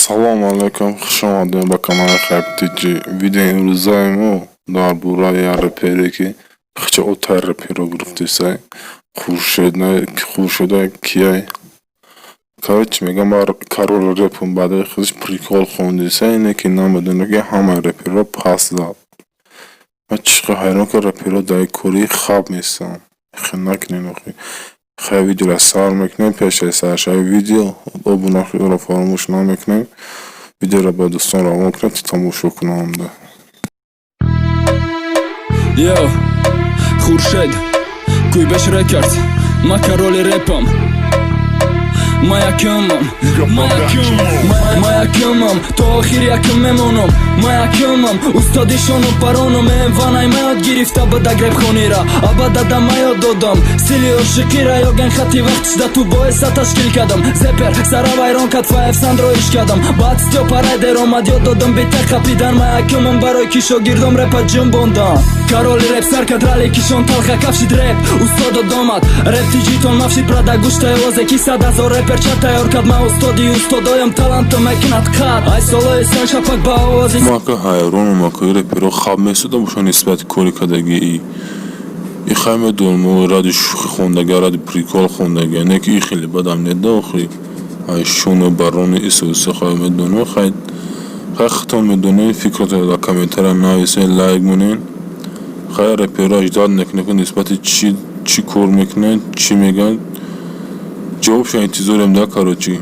Ассалому алайкум, хуш омадем ба канали Хайп TG. Видеои имрӯзаи мо дар бораи як репере, ки хича отай реперо гирифтесай. Хуршеда кияй. Короче, мегам, бар король репум баъдаи худаш прикол хондесай, ине ки намедонад, ки ҳамаи реперо пас зад. Ман чӣ қадр ҳайрон, ки реперо дар ин кори хаб местанд. Хел накунед охи. Хай, видеоро сар мекунем. Пеш аз саршави видео обуна шуданро фаромӯш намекунем. Видеоро ба дӯстон равон кунед, то тамошо кунанд. Йо, Хуршед, Куйбеш Рекордс, ма короли репам. Ма якумам, ма якумам, ма якумам, то охир якум мемонам. Ма якумам, устоди шону паронам, ванай ма ёд гирифта бада репхонира. Абадада ма ёд додам, стили ошиқира ёген хати вақтшда ту боиса ташкил кардам. Зепер сара вайрон кад, Фаев Сандро иш кардам. Баъд Стёпа Райдер омад, ёд додам бите қапидан. Ма якумам, барои ки шогирдом репа ҷунбондан. Короли реп сар кад ралли, кишон талха кафшид реп. Устодо домад, реп тиҷитон мафшид брада гӯштаи озе ки 100 000 репер ча тайёр кард. Ма устоди устодоям, талантам мекунад қад. Ай солои сан шапак ба овози Ма ака ҳайронам, ака, реперо хаб месудам боша нисбати кори кардагии. И хай медонам, ради шӯхӣ хондага, ради прикол хондага, не ки и хеле бадам неда охи. Ай шону барони исуси хай медонам, хай хай худтон медонед, фикротонро дар комментария нависед, лайк монед. Хай, реперо ждать накунед, ки нисбати чӣ чӣ кор мекунанд, чӣ мегӯянд. Ҷавобшо интизорем да, короче.